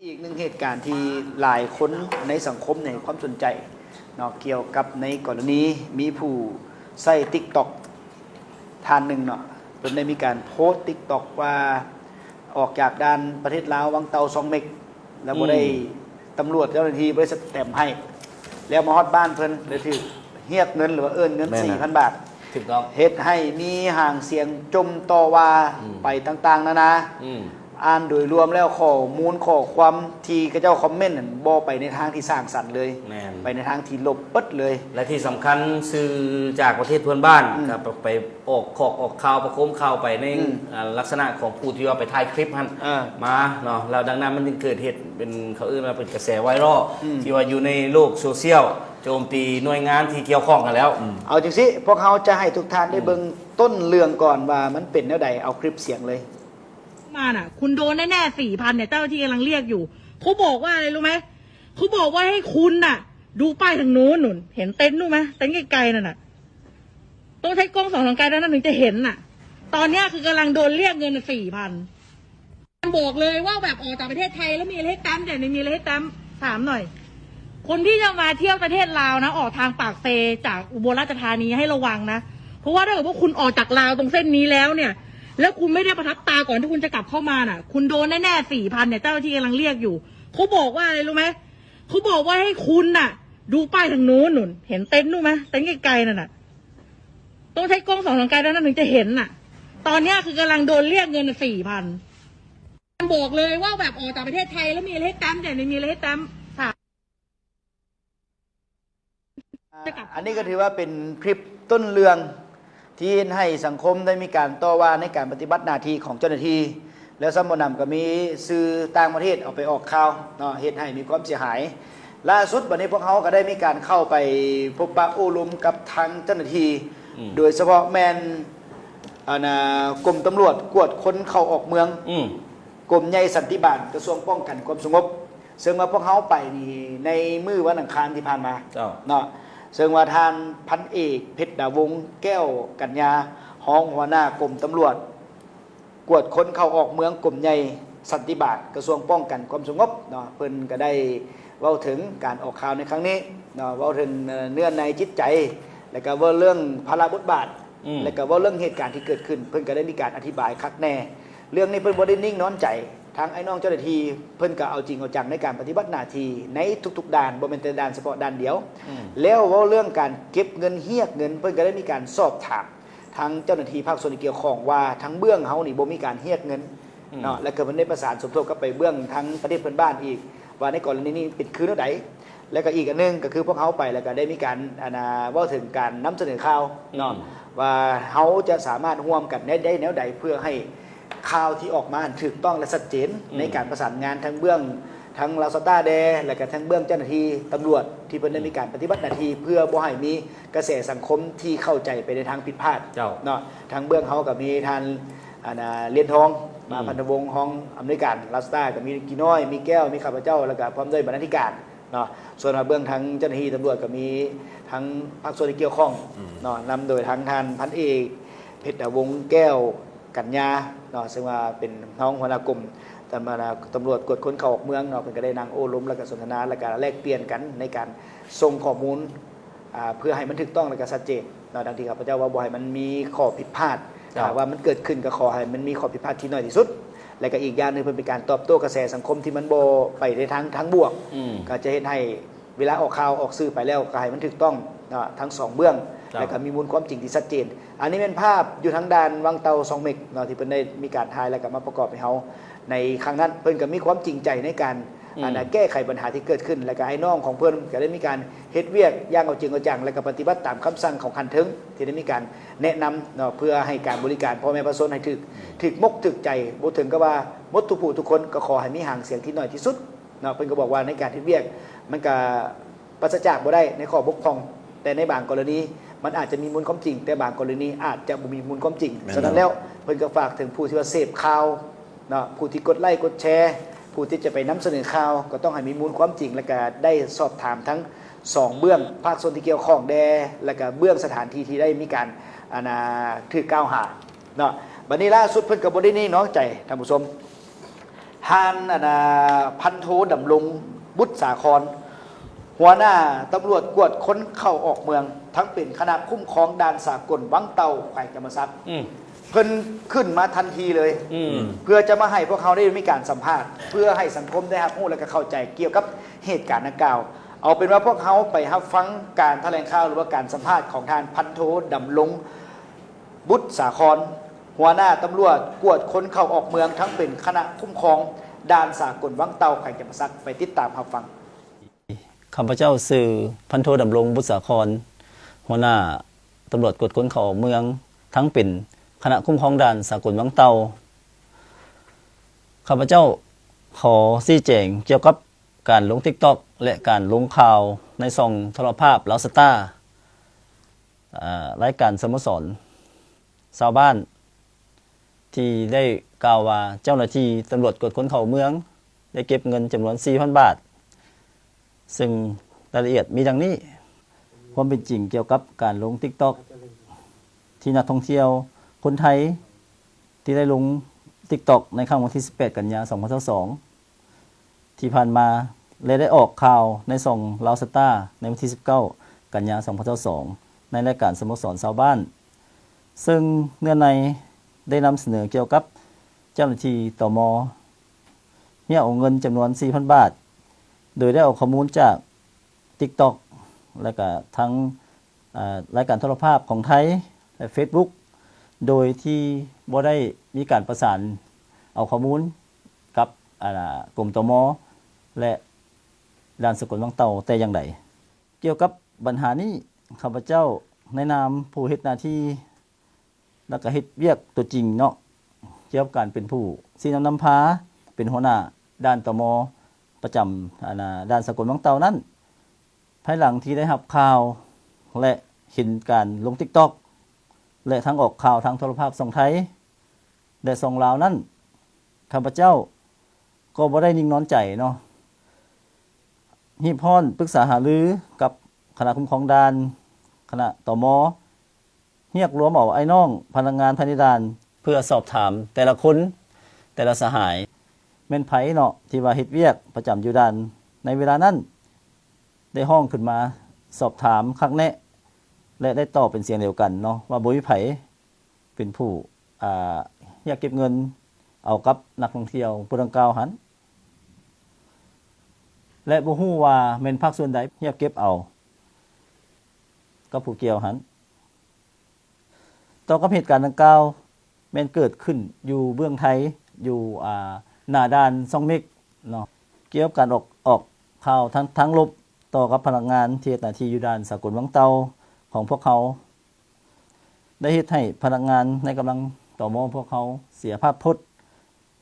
ອີກໜຶ່ງເຫດການທີ່ຫຼາຍຄົນໃນສັງຄົມໃຫ້ຄວາມສົນໃຈເນາະ ກ່ຽວກັບໃນກໍລະນີມີຜູ້ໃຊ້ TikTok ທ່ານໜຶ່ງເນາະ ເພິ່ນໄດ້ມີການໂພສ TikTok ວ່າອອກຈາກດ່ານປະເທດລາວວັງເຕົ່າຊ່ອງເມັກ ແລ້ວບໍ່ໄດ້ ອືມ ຕຳຫຼວດເຈົ້າໜ້າທີ່ບໍ່ໄດ້ສະແຕມໃຫ້ ແລ້ວມາຮອດບ້ານເພິ່ນ ແລ້ວຖືກຮຽກເງິນ ຫຼືວ່າເອີ້ນເງິນ ແມ່ນ ສີ່ພັນບາດ ຖືກຕ້ອງ ເຮັດໃຫ້ມີຫາງສຽງຈົ່ມຕໍ່ວ່າ ອືມ ໄປຕ່າງໆນານາ ອືມ ອ່ານໂດຍລວມແລ້ວ ຂໍ້ມູນຂໍ້ຄວາມທີ່ເຂົາເຈົ້າຄອມເມັນນັ້ນ ບໍ່ໄປໃນທາງທີ່ສ້າງສັນເລີຍ ແມ່ນ ໄປໃນທາງທີ່ລົບເບິດເລີຍ ແລະທີ່ສຳຄັນ ສື່ຈາກປະເທດເພື່ອນບ້ານ ອືມ ກໍໄປອອກຂອກອອກຂ່າວ ປະໂຄມຂ່າວໄປໃນ ອືມ ອ່າ ລັກສະນະຂອງຜູ້ທີ່ວ່າໄປຖ່າຍຄລິບຫັ້ນ ເອີ ມາເນາະ ແລ້ວດັ່ງນັ້ນມັນຈຶ່ງເກີດເຫດເປັນ ເຂົາເອີ້ນວ່າເປັນກະແສໄວຣັລ ອືມ ທີ່ວ່າຢູ່ໃນໂລກໂຊຊຽວ ໂຈມຕີໜ່ວຍງານທີ່ກ່ຽວຂ້ອງຫັ້ນແລ້ວ ອືມ ເອົາຈັ່ງຊີ້ ພວກເຮົາຈະໃຫ້ທຸກທ່ານໄດ້ ອືມ ເບິ່ງຕົ້ນເລື່ອງກ່ອນວ່າມັນເປັນແນວໃດ ເອົາຄລິບສຽງເລີຍ ມານະ ຄຸນໂດນແນ່ໆ ສີ່ພັນເນຍ ເຈົ້າໜ້າທີ່ກຳລັງລຽກຢູ່ ເຂົາບອກວ່າອະໄລຮູ້ໄໝ? ເຂົາບອກວ່າໃຫ້ຄຸນນະ ດູປ້າຍທາງໂນ້ນ ເຫັນເຕັນນູ້ນໄໝ? ເຕັນໄກໆນັ້ນນະ ຕ້ອງໃຊ້ກ້ອງສ່ອງທາງໄກເທົ່ານັ້ນເຖິງຈະເຫັນນະ ຕອນເນີ້ຍຄືກຳລັງໂດນລຽກເງິນນະ ສີ່ພັນ ບອກເລີຍວ່າແບບອອກຈາກປະເທດໄທແລ້ວມີອະໄລໃຫ້ແຕ້ມ ແຕ່ໄມ່ມີອະໄລໃຫ້ແຕ້ມ ຖາມໜ່ອຍ ຄົນທີ່ຈະມາທ່ຽວປະເທດລາວນະ ອອກທາງປາກເຊຈາກອຸບົນລາຊະທານີໃຫ້ລະວັງນະ ເພາະວ່າຖ້າເກີດວ່າຄຸນອອກຈາກລາວຕົງເສັ້ນນີ້ແລ້ວເນຍ ແລ້ວຄຸນໄມ່ໄດ້ປະທັບຕາກ່ອນທີ່ຄຸນຈະກັບເຂົ້າມານະ ຄຸນໂດນແນ່ໆ ສີ່ພັນເນຍ ເຈົ້າໜ້າທີ່ກຳລັງລຽກຢູ່ ເຂົາບອກວ່າອະໄລຮູ້ໄໝ? ເຂົາບອກວ່າໃຫ້ຄຸນນະ ດູປ້າຍທາງໂນ້ນ ເຫັນເຕັນນູ້ນໄໝ? ເຕັນໄກໆນັ້ນນະ ຕ້ອງໃຊ້ກ້ອງສ່ອງທາງໄກເທົ່ານັ້ນເຖິງຈະເຫັນນະ ຕອນເນີ້ຍຄືກຳລັງໂດນລຽກເງິນນະ ສີ່ພັນ ບອກເລີຍວ່າແບບອອກຈາກປະເທດໄທແລ້ວມີອະໄລໃຫ້ແຕ້ມ ແຕ່ໄມ່ມີອະໄລໃຫ້ແຕ້ມ ຖາມ ອ່າ ອັນນີ້ກໍຖືວ່າເປັນຄລິບຕົ້ນເລື່ອງທີ່ເຮັດໃຫ້ສັງຄົມໄດ້ມີການຕໍ່ວ່າໃນການປະຕິບັດໜ້າທີ່ຂອງເຈົ້າໜ້າທີ່ ແລ້ວຊ້ຳບໍ່ໜຳກໍມີສື່ຕ່າງປະເທດເອົາໄປອອກຂ່າວເນາະ ເຮັດໃຫ້ມີຄວາມເສຍຫາຍ. ລ່າສຸດບັດນີ້ພວກເຮົາກໍໄດ້ມີການເຂົ້າໄປພົບປະໂອ້ລົມກັບທາງເຈົ້າໜ້າທີ່ ອືມ ໂດຍສະເພາະແມ່ນ ອັນນ່າ ກົມຕຳຫຼວດກວດຄົນເຂົ້າອອກເມືອງ ອືມ ກົມໃຫຍ່ສັນຕິບານ ກະຊວງປ້ອງກັນຄວາມສະຫງົບ ເຊິ່ງວ່າພວກເຮົາໄປນີ້ໃນມື້ວັນອັງຄານທີ່ຜ່ານມາ ເຈົ້າ ເນາະ ເຊິ່ງວ່າທ່ານພັນເອກ ເພັດດາວົງ ແກ້ວກັນຍາ ຮອງຫົວໜ້າກົມຕຳຫຼວດກວດຄົນເຂົ້າອອກເມືອງ ກົມໃຫຍ່ສັນຕິບານ ກະຊວງປ້ອງກັນຄວາມສະຫງົບເນາະ ເພິ່ນກະໄດ້ເວົ້າເຖິງການອອກຂ່າວໃນຄັ້ງນີ້ເນາະ ເວົ້າເຖິງເນື້ອໃນຈິດໃຈ ແລະກະເວົ້າເລື່ອງພາລະບົດບາດ ອືມ ແລະກະເວົ້າເລື່ອງເຫດການທີ່ເກີດຂຶ້ນ ເພິ່ນກະໄດ້ມີການອະທິບາຍຄັກແນ່. ເລື່ອງນີ້ເພິ່ນບໍ່ໄດ້ນິ່ງນອນໃຈ ທາງອ້າຍນ້ອງເຈົ້າໜ້າທີ່ເພິ່ນກໍເອົາຈິງເອົາຈັງໃນການປະຕິບັດໜ້າທີ່ໃນທຸກໆດ່ານ ບໍ່ແມ່ນແຕ່ດ່ານສະເພາະດ່ານດຽວ ອືມ ແລ້ວເວົ້າເລື່ອງການເກັບເງິນຮຽກເງິນ ເພິ່ນກໍໄດ້ມີການສອບຖາມທາງເຈົ້າໜ້າທີ່ພາກສ່ວນທີ່ກ່ຽວຂ້ອງວ່າ ທາງເບື້ອງເຮົານີ້ບໍ່ມີການຮຽກເງິນ ອືມ ເນາະ ແລ້ວກໍເພິ່ນໄດ້ປະສານສົມທົບກັບໄປເບື້ອງທາງປະເທດເພື່ອນບ້ານອີກ ວ່າໃນກໍລະນີນີ້ເປັນຄືແນວໃດ ແລ້ວກໍອີກອັນໜຶ່ງກໍຄືພວກເຮົາໄປ ແລ້ວກໍໄດ້ມີການ ອັນນ່າ ເວົ້າເຖິງການນຳສະເໜີຂ່າວເນາະ ອືມ ວ່າເຮົາຈະສາມາດຮ່ວມກັນໄດ້ ໄດ້ແນວໃດ ເພື່ອໃຫ້ຂ່າວທີ່ອອກມາຫັ້ນຖືກຕ້ອງ ແລະ ຊັດເຈນ ອືມ ໃນການປະສານງານທັງເບື້ອງ ທັງລາວສະຕາແດ່ ແລ້ວກໍທັງເບື້ອງເຈົ້າໜ້າທີ່ຕຳຫຼວດ ທີ່ເພິ່ນໄດ້ ອືມ ມີການປະຕິບັດໜ້າທີ່ ເພື່ອບໍ່ໃຫ້ມີກະແສສັງຄົມທີ່ເຂົ້າໃຈໄປໃນທາງຜິດພາດ ເຈົ້າ ເນາະ. ທາງເບື້ອງເຮົາກໍມີທ່ານ ອັນນ່າ ລຽນທອງ ອືມ ມະຫາພັນທະວົງ ຮອງອຳນວຍການລາວສະຕາ ກໍມີກີນ້ອຍ ມີແກ້ວ ມີຂ້າພະເຈົ້າ ແລ້ວກໍພ້ອມດ້ວຍບັນນາທິການ ເນາະ. ສ່ວນວ່າເບື້ອງທາງເຈົ້າໜ້າທີ່ຕຳຫຼວດກໍມີທັງພາກສ່ວນທີ່ກ່ຽວຂ້ອງ ອືມ ເນາະ ນຳໂດຍທາງທ່ານພັນເອກ ເພັດດາວົງ ແກ້ວກັນຍາ ເນາະ ເຊິ່ງວ່າເປັນຮອງຫົວໜ້າກົມຕຳ ຕຳຫຼວດກວດຄົນເຂົ້າອອກເມືອງ ເນາະ ເພິ່ນກໍໄດ້ນັ່ງໂອ້ລົມ ແລ້ວກໍສົນທະນາ ແລ້ວກໍແລກປ່ຽນກັນໃນການສົ່ງຂໍ້ມູນ ອ່າ ເພື່ອໃຫ້ມັນຖືກຕ້ອງ ແລ້ວກໍຊັດເຈນ ເນາະ ດັ່ງທີ່ຂ້າພະເຈົ້າເວົ້າ ບໍ່ໃຫ້ມັນມີຂໍ້ຜິດພາດ ເຈົ້າ ຖ້າວ່າມັນເກີດຂຶ້ນ ກໍຂໍໃຫ້ມັນມີຂໍ້ຜິດພາດທີ່ໜ້ອຍທີ່ສຸດ ແລະກະອີກຢ່າງໜຶ່ງ ເພິ່ນເປັນການຕອບໂຕ້ກະແສສັງຄົມທີ່ມັນບໍ່ໄປໃນທາງ ທາງບວກ ອືມ ກະຈະເຮັດໃຫ້ເວລາອອກຂ່າວອອກສື່ໄປແລ້ວ ກະໃຫ້ມັນຖືກຕ້ອງເນາະ ທັງສອງເບື້ອງ ເຈົ້າ ແລະກະມີມູນຄວາມຈິງທີ່ຊັດເຈນ. ອັນນີ້ແມ່ນພາບຢູ່ທາງດ່ານວັງເຕົ່າຊ່ອງເມັກເນາະ ທີ່ເພິ່ນໄດ້ມີການຖ່າຍ ແລະກະມາປະກອບໃຫ້ເຮົາໃນຄັ້ງນັ້ນ ເພິ່ນກະມີຄວາມຈິງໃຈໃນການ ອືມ ອັນນ່າ ແກ້ໄຂບັນຫາທີ່ເກີດຂຶ້ນ ແລະກະອ້າຍນ້ອງຂອງເພິ່ນກະໄດ້ມີການເຮັດວຽກຢ່າງເອົາຈິງເອົາຈັງ ແລະກະປະຕິບັດຕາມຄຳສັ່ງຂອງຂັ້ນເທິງ ທີ່ໄດ້ມີການແນະນຳເນາະ ເພື່ອໃຫ້ການບໍລິການພໍ່ແມ່ປະຊາຊົນໃຫ້ຖືກ ຖືກມົກຖືກໃຈ ບໍ່ເຖິງກັບວ່າໝົດທຸກຜູ້ທຸກຄົນ ກໍຂໍໃຫ້ມີຫາງສຽງທີ່ໜ້ອຍທີ່ສຸດເນາະ. ເພິ່ນກໍບອກວ່າໃນການເຮັດວຽກ ມັນກະປາສະຈາກບໍ່ໄດ້ໃນຂໍ້ບົກຜ່ອງ ແຕ່ໃນບາງກໍລະນີມັນອາດຈະມີມູນຄວາມຈິງ ແຕ່ບາງກໍລະນີອາດຈະບໍ່ມີມູນຄວາມຈິງ. ແມ່ນ ສະນັ້ນແລ້ວ ເພິ່ນກໍຝາກເຖິງຜູ້ທີ່ວ່າເສບຂ່າວເນາະ ຜູ້ທີ່ກົດໄລ້ກົດແຊ ຜູ້ທີ່ຈະໄປນຳສະເໜີຂ່າວ ກໍຕ້ອງໃຫ້ມີມູນຄວາມຈິງ ແລະກະໄດ້ສອບຖາມທັງສອງເບື້ອງ ພາກສ່ວນທີ່ກ່ຽວຂ້ອງແດ່ ແລະກະເບື້ອງສະຖານທີ່ທີ່ໄດ້ມີການ ອັນນ່າ ຖືກກ່າວຫາ ເນາະ. ບັດນີ້ລ່າສຸດເພິ່ນກໍບໍ່ໄດ້ນິ່ງນອນໃຈ ທ່ານຜູ້ຊົມ ທ່ານ ອັນນ່າ ພັນໂທ ດຳລົງ ບຸດສາຄອນ ຫົວໜ້າຕຳຫຼວດກວດຄົນເຂົ້າອອກເມືອງ ທັງເປັນຄະນະຄຸ້ມຄອງດ່ານສາກົນວັງເຕົ່າ ແຂວງຈຳປາສັກ ອືມ ເພິ່ນຂຶ້ນມາທັນທີເລີຍ ອືມ ເພື່ອຈະມາໃຫ້ພວກເຮົາໄດ້ມີການສຳພາດ ເພື່ອໃຫ້ສັງຄົມໄດ້ຮັບຮູ້ ແລະ ກໍເຂົ້າໃຈກ່ຽວກັບເຫດການດັ່ງກ່າວ. ເອົາເປັນວ່າພວກເຮົາໄປຮັບຟັງການຖະແຫຼງຂ່າວ ຫຼືວ່າການສຳພາດຂອງທ່ານ ພັນໂທ ດຳລົງ ບຸດສາຄອນ ຫົວໜ້າຕຳຫຼວດກວດຄົນເຂົ້າອອກເມືອງ ທັງເປັນຄະນະຄຸ້ມຄອງດ່ານສາກົນວັງເຕົ່າ ແຂວງຈຳປາສັກ ໄປຕິດຕາມຮັບຟັງ. ຂ້າພະເຈົ້າຊື່ ພັນໂທ ດຳລົງ ບຸດສາຄອນ ຫົວໜ້າຕຳຫຼວດກວດຄົນເຂົ້າອອກເມືອງ ທັງເປັນຄະນະຄຸ້ມຄອງດ່ານສາກົນວັງເຕົ່າ. ຂ້າພະເຈົ້າຂໍຊີ້ແຈງກ່ຽວກັບການລົງຕິກຕັອກ ແລະ ການລົງຂ່າວໃນຊ່ອງໂທລະພາບລາວສະຕາ ອາ ລາຍການສະໂມສອນຊາວບ້ານ ທີ່ໄດ້ກ່າວວ່າເຈົ້າໜ້າທີ່ຕຳຫຼວດກວດຄົນເຂົ້າເມືອງ ໄດ້ເກັບເງິນຈຳນວນສີ່ພັນບາດ ເຊິ່ງລາຍລະອຽດມີດັ່ງນີ້. ຄວາມເປັນຈິງກ່ຽວກັບການລົງຕິກຕັອກ ທີ່ນັກທ່ອງທ່ຽວຄົນໄທ ທີ່ໄດ້ລົງຕິກຕັອກໃນຄ່ຳວັນທີສິບແປດ ກັນຍາ ສອງພັນຊາວສອງ ທີ່ຜ່ານມາ ແລະ ໄດ້ອອກຂ່າວໃນຊ່ອງລາວສະຕາ ໃນວັນທີສິບເກົ້າ ກັນຍາ ສອງພັນຊາວສອງ ໃນລາຍການສະໂມສອນຊາວບ້ານ ເຊິ່ງເນື້ອໃນໄດ້ນຳສະເໜີກ່ຽວກັບເຈົ້າໜ້າທີ່ ຕມ ຮຽກເອົາເງິນຈຳນວນສີ່ພັນບາດ ໂດຍໄດ້ເອົາຂໍ້ມູນຈາກຕິກຕັອກ ແລະ ກະທາງ ອາ ລາຍການໂທລະພາບຂອງໄທ ແລະ ເຟສບຸກ ໂດຍທີ່ບໍ່ໄດ້ມີການປະສານເອົາຂໍ້ມູນກັບ ອາ ກົມ ຕມ ແລະ ດ່ານສາກົນວັງເຕົ່າແຕ່ຢ່າງໃດ. ກ່ຽວກັບບັນຫານີ້ ຂ້າພະເຈົ້າໃນນາມຜູ້ເຮັດໜ້າທີ່ ແລ້ວກະເຮັດວຽກຕົວຈິງເນາະ ກ່ຽວກັບການເປັນຜູ້ຊີ້ນຳນຳພາ ເປັນຫົວໜ້າດ່ານ ຕມ ປະຈຳ ອັນນ່າ ດ່ານສາກົນວັງເຕົ່ານັ້ນ ພາຍຫຼັງທີ່ໄດ້ຮັບຂ່າວ ແລະ ເຫັນການລົງຕິກຕັອກ ແລະ ທັງອອກຂ່າວທາງໂທລະພາບຊ່ອງໄທ ແລະ ຊ່ອງລາວນັ້ນ ຂ້າພະເຈົ້າກໍບໍ່ໄດ້ນິ່ງນອນໃຈເນາະ ຮີບຮ້ອນປຶກສາຫາລືກັບຄະນະຄຸ້ມຄອງດ່ານ ຄະນະ ຕມ ຮຽກລວມເອົາອ້າຍນ້ອງພະນັກງານພາຍໃນດ່ານ ເພື່ອສອບຖາມແຕ່ລະຄົນ ແຕ່ລະສະຫາຍ ແມ່ນໃຜເນາະ ທີ່ວ່າເຮັດວຽກປະຈຳຢູ່ດ່ານໃນເວລານັ້ນ ໄດ້ຮ້ອງຂຶ້ນມາສອບຖາມຄັກແນະ ແລະ ໄດ້ຕອບເປັນສຽງດຽວກັນເນາະ ວ່າບໍ່ມີໃຜເປັນຜູ້ ອາ ຮຽກເກັບເງິນເອົາກັບນັກທ່ອງທ່ຽວຜູ້ດັ່ງກ່າວຫັ້ນ ແລະ ບໍ່ຮູ້ວ່າແມ່ນພາກສ່ວນໃດຮຽກເກັບເອົາກັບຜູ້ກ່ຽວຫັ້ນ. ຕໍ່ກັບເຫດການດັ່ງກ່າວ ແມ່ນເກີດຂຶ້ນຢູ່ເມືອງໄທ ຢູ່ ອາ ໜ້າດ່ານຊ່ອງເມັກເນາະ ກ່ຽວກັບການອອກ ອອກຂ່າວທາງ ທາງລົບຕໍ່ກັບພະນັກງານທີ່ເຮັດໜ້າທີ່ຢູ່ດ່ານສາກົນວັງເຕົ່າຂອງພວກເຮົາ ໄດ້ເຮັດໃຫ້ພະນັກງານໃນກຳລັງ ຕມ ພວກເຮົາເສຍພາບພົດ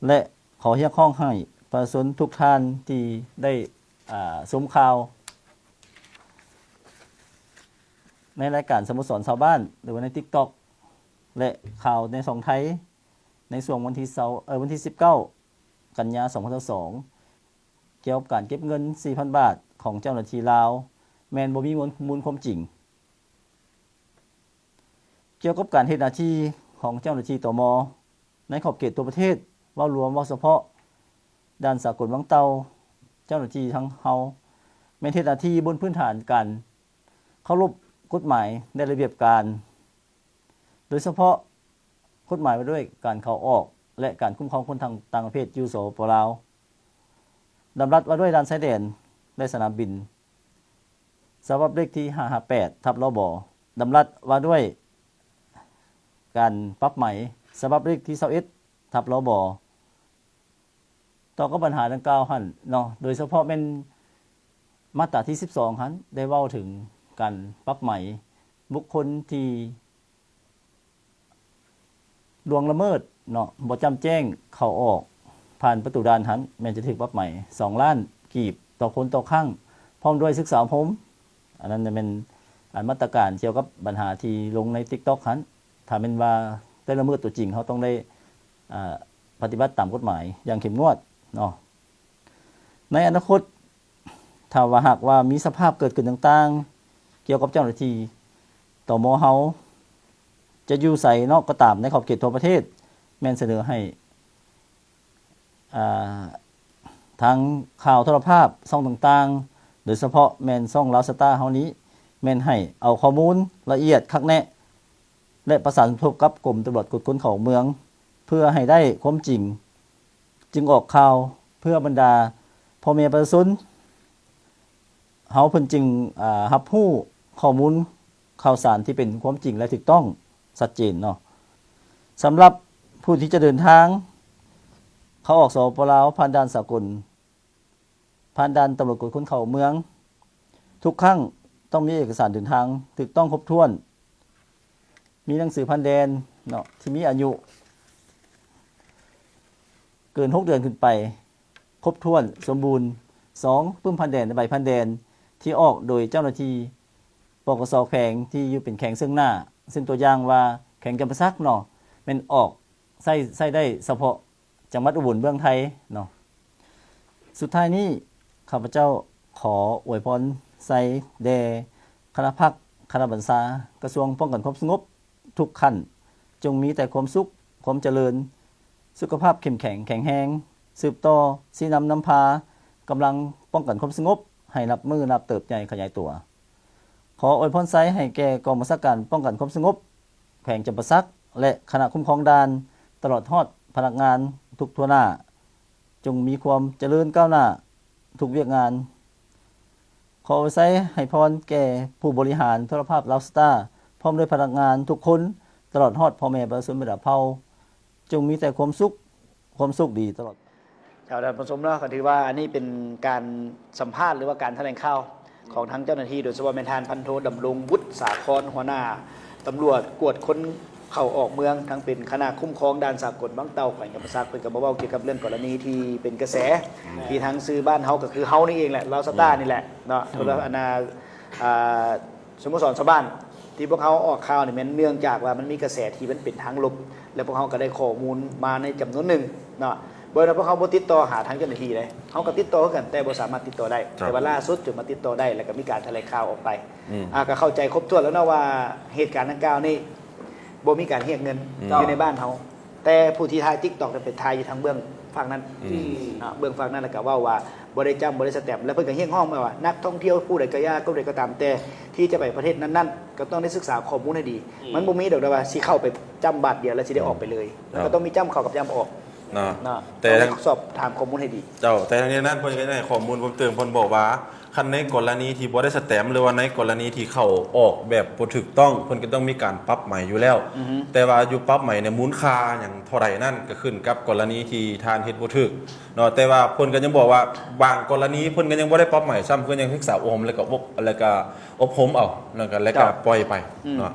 ແລະ ຂໍຮຽກຮ້ອງໃຫ້ປະຊາຊົນທຸກທ່ານທີ່ໄດ້ ອາ ຊົມຂ່າວໃນລາຍການສະໂມສອນຊາວບ້ານ ຫຼືວ່າໃນຕິກຕັອກ ແລະ ຂ່າວໃນຊ່ອງໄທ ໃນຊ່ວງວັນທີຊາວ ເອີ ວັນທີສິບເກົ້າ ກັນຍາ ສອງພັນຊາວສອງ ກ່ຽວກັບການເກັບເງິນສີ່ພັນບາດຂອງເຈົ້າໜ້າທີ່ລາວ ແມ່ນບໍ່ມີມູນ ມູນຄວາມຈິງ. ກ່ຽວກັບການເຮັດໜ້າທີ່ຂອງເຈົ້າໜ້າທີ່ ຕມ ໃນຂອບເຂດທົ່ວປະເທດ ເວົ້າລວມ ເວົ້າສະເພາະດ່ານສາກົນວັງເຕົ່າ ເຈົ້າໜ້າທີ່ທາງເຮົາແມ່ນເຮັດໜ້າທີ່ບົນພື້ນຖານການເຄົາລົບກົດໝາຍ ແລະ ລະບຽບການ ໂດຍສະເພາະກົດໝາຍວ່າດ້ວຍການເຂົ້າອອກ ແລະ ການຄຸ້ມຄອງຄົນທາງຕ່າງປະເທດຢູ່ ສປປ ລາວ, ດຳລັດວ່າດ້ວຍດ່ານຊາຍແດນ ແລະ ສະໜາມບິນ ສະບັບເລກທີຫ້າຫ້າແປດ ທັບ ລບ, ດຳລັດວ່າດ້ວຍການປັບໃໝ ສະບັບເລກທີຊາວເອັດ ທັບ ລບ. ຕໍ່ກັບບັນຫາດັ່ງກ່າວຫັ້ນເນາະ, ໂດຍສະເພາະແມ່ນມາດຕາທີສິບສອງຫັ້ນ ໄດ້ເວົ້າເຖິງການປັບໃໝບຸກຄົນທີ່ ລ່ວງລະເມີດເນາະ, ບໍ່ຈ້ຳແຈ້ງເຂົ້າອອກຜ່ານປະຕູດ່ານຫັ້ນ ແມ່ນຈະຖືກປັບໃໝສອງລ້ານກີບຕໍ່ຄົນຕໍ່ຄັ້ງ, ພ້ອມດ້ວຍສຶກສາອົບຮົມ. ອັນນັ້ນແມ່ນ ອັນ ມາດຕະການກ່ຽວກັບບັນຫາທີ່ລົງໃນຕິກຕັອກຫັ້ນ. ຖ້າແມ່ນວ່າໄດ້ລະເມີດຕົວຈິງ, ເຮົາຕ້ອງໄດ້ ອາ ປະຕິບັດຕາມກົດໝາຍຢ່າງເຂັ້ມງວດເນາະ. ໃນອະນາຄົດ ຖ້າວ່າຫາກວ່າມີສະພາບເກີດຂຶ້ນຕ່າງໆ ກ່ຽວກັບເຈົ້າໜ້າທີ່ ຕມ ເຮົາ ຈະຢູ່ໃສເນາະກໍຕາມ ໃນຂອບເຂດທົ່ວປະເທດ ແມ່ນສະເໜີໃຫ້ ອ່າ ທາງຂ່າວໂທລະພາບ ຊ່ອງຕ່າງໆ ໂດຍສະເພາະແມ່ນຊ່ອງລາວສະຕາເຮົານີ້ ແມ່ນໃຫ້ເອົາຂໍ້ມູນລະອຽດຄັກແນ່ ແລະ ປະສານສົມທົບກັບກົມຕຳຫຼວດກວດຄົນເຂົ້າເມືອງ ເພື່ອໃຫ້ໄດ້ຄວາມຈິງ ຈຶ່ງອອກຂ່າວ ເພື່ອບັນດາພໍ່ແມ່ປະຊາຊົນເຮົາ ເພິ່ນຈຶ່ງ ອາ ຮັບຮູ້ຂໍ້ມູນຂ່າວສານທີ່ເປັນຄວາມຈິງ ແລະ ຖືກຕ້ອງຊັດເຈນເນາະ. ສຳລັບຜູ້ທີ່ຈະເດີນທາງເຂົ້າອອກ ສປປ ລາວ ຜ່ານດ່ານສາກົນ ຜ່ານດ່ານຕຳຫຼວດກວດຄົນເຂົ້າເມືອງ ທຸກຄັ້ງຕ້ອງມີເອກະສານເດີນທາງຖືກຕ້ອງຄົບຖ້ວນ, ມີໜັງສືຜ່ານແດນເນາະ ທີ່ມີອາຍຸເກີນຫົກເດືອນຂຶ້ນໄປ ຄົບຖ້ວນສົມບູນ. ສອງ ປຶ້ມຜ່ານແດນ ແລະ ໃບຜ່ານແດນທີ່ອອກໂດຍເຈົ້າໜ້າທີ່ ປກສ ແຂວງທີ່ຢູ່ເປັນແຂວງເຊິ່ງໜ້າ ເຊັ່ນຕົວຢ່າງວ່າແຂວງຈຳປາສັກເນາະ ແມ່ນອອກໃຊ້ ໃຊ້ໄດ້ສະເພາະ ຈັງຫວັດອຸບົນເບື້ອງໄທເນາະ. ສຸດທ້າຍນີ້ ຂ້າພະເຈົ້າຂໍອວຍພອນໄຊແດ່ຄະນະພັກ, ຄະນະບັນຊາ, ກະຊວງປ້ອງກັນຄວາມສະຫງົບທຸກຂັ້ນ ຈົ່ງມີແຕ່ຄວາມສຸກ, ຄວາມຈະເລີນ, ສຸຂະພາບເຂັ້ມແຂງ, ແຂງແຮງ, ສືບຕໍ່ຊີ້ນຳນຳພາກຳລັງປ້ອງກັນຄວາມສະຫງົບໃຫ້ນັບມື້ນັບເຕີບໃຫຍ່ຂະຫຍາຍຕົວ. ຂໍອວຍພອນໄຊໃຫ້ແກ່ກອງບັນຊາການປ້ອງກັນຄວາມສະຫງົບແຂວງຈຳປາສັກ ແລະ ຄະນະຄຸ້ມຄອງດ່ານ ຕະຫຼອດຮອດພະນັກງານທຸກທົ່ວໜ້າ ຈົ່ງມີຄວາມຈະເລີນກ້າວໜ້າທຸກວຽກງານ. ຂໍອວຍໄຊໃຫ້ພອນແກ່ຜູ້ບໍລິຫານໂທລະພາບລາວສະຕາ ພ້ອມດ້ວຍພະນັກງານທຸກຄົນ ຕະຫຼອດຮອດພໍ່ແມ່ປະຊາຊົນບັນດາເຜົ່າ ຈົ່ງມີແຕ່ຄວາມສຸກ, ຄວາມໂຊກດີຕະຫຼອດ. ເຈົ້າ ທ່ານຜູ້ຊົມເນາະ ກໍຖືວ່າອັນນີ້ເປັນການສຳພາດ ຫຼືວ່າການຖະແຫຼງຂ່າວຂອງທາງເຈົ້າໜ້າທີ່ ໂດຍສະເພາະແມ່ນທ່ານພັນໂທ ດຳລົງ ບຸດສາຄອນ ຫົວໜ້າຕຳຫຼວດກວດຄົນເຂົ້າອອກເມືອງ ທັງເປັນຄະນະຄຸ້ມຄອງດ່ານສາກົນວັງເຕົ່າ ແຂວງຈຳປາສັກ ເພິ່ນກໍມາເວົ້າກ່ຽວກັບເລື່ອງກໍລະນີທີ່ເປັນກະແສ ທີ່ທາງສື່ບ້ານເຮົາ ກໍຄືເຮົານີ້ເອງແຫຼະ ລາວສະຕານີ້ແຫຼະເນາະ ໂທລະ ອັນນ່າ ອ່າ ສະໂມສອນຊາວບ້ານທີ່ພວກເຮົາອອກຂ່າວນີ້ ແມ່ນເນື່ອງຈາກວ່າມັນມີກະແສທີ່ມັນເປັນທາງລົບ ແລະ ພວກເຮົາກໍໄດ້ຂໍ້ມູນມາໃນຈຳນວນໜຶ່ງເນາະ. ບໍ່ແມ່ນວ່າພວກເຮົາບໍ່ຕິດຕໍ່ຫາທາງເຈົ້າໜ້າທີ່ເດ້ ເຮົາກໍຕິດຕໍ່ຄືກັນ ແຕ່ບໍ່ສາມາດຕິດຕໍ່ໄດ້. ແຕ່ວ່າລ່າສຸດຈຶ່ງມາຕິດຕໍ່ໄດ້ ແລ້ວກໍມີການຖະແຫຼງຂ່າວອອກໄປ. ອ່າ ກໍເຂົ້າໃຈຄົບຖ້ວນແລ້ວເນາະວ່າເຫດການດັ່ງກ່າວນີ້ບໍ່ມີການຮຽກເງິນຢູ່ໃນບ້ານເຮົາ. ແຕ່ຜູ້ທີ່ຖ່າຍຕິກຕັອກນັ້ນໄປຖ່າຍຢູ່ທາງເບື້ອງຟາກນັ້ນ ອືມ ເນາະ ເບື້ອງຟາກນັ້ນ ແລ້ວກໍເວົ້າວ່າບໍ່ໄດ້ຈ້ຳ ບໍ່ໄດ້ສະແຕມ ແລ້ວເພິ່ນກໍຮຽກຮ້ອງມາວ່າ ນັກທ່ອງທ່ຽວຜູ້ໃດກໍຢ່າ ຜູ້ໃດກໍຕາມແຕ່ ທີ່ຈະໄປປະເທດນັ້ນໆ ກໍຕ້ອງໄດ້ສຶກສາຂໍ້ມູນໃຫ້ດີ. ອືມ ມັນບໍ່ມີດອກແຕ່ວ່າຊິເຂົ້າໄປຈ້ຳບາດດຽວ ແລ້ວຊິໄດ້ອອກໄປເລີຍ ເນາະ ມັນກໍຕ້ອງມີຈ້ຳເຂົ້າກັບຈ້ຳອອກ ເນາະ ເນາະ ແຕ່ຕ້ອງສອບຖາມຂໍ້ມູນໃຫ້ດີ. ເຈົ້າ ແຕ່ທັງນີ້ນັ້ນ ເພິ່ນກໍໄດ້ໃຫ້ຂໍ້ມູນເພີ່ມເຕີມ ເພິ່ນບອກວ່າ ຄັນໃນກໍລະນີທີ່ບໍ່ໄດ້ສະແຕມ ຫຼືວ່າໃນກໍລະນີທີ່ເຂົ້າອອກແບບບໍ່ຖືກຕ້ອງ ເພິ່ນກໍຕ້ອງມີການປັບໃໝຢູ່ແລ້ວ. ແຕ່ວ່າຢູ່ປັບໃໝໃນມູນຄ່າຫຍັງເທົ່າໃດນັ້ນ ກໍຂຶ້ນກັບກໍລະນີທີ່ທ່ານເຮັດບໍ່ຖືກເນາະ. ແຕ່ວ່າເພິ່ນກໍຍັງບອກວ່າ ບາງກໍລະນີເພິ່ນກໍຍັງບໍ່ໄດ້ປັບໃໝຊ້ຳ ເພິ່ນຍັງສຶກສາອົບຮົມ ແລ້ວກໍອົບ ແລ້ວກໍອົບຮົມເອົາ ແລ້ວກໍ ແລ້ວກໍປ່ອຍໄປເນາະ.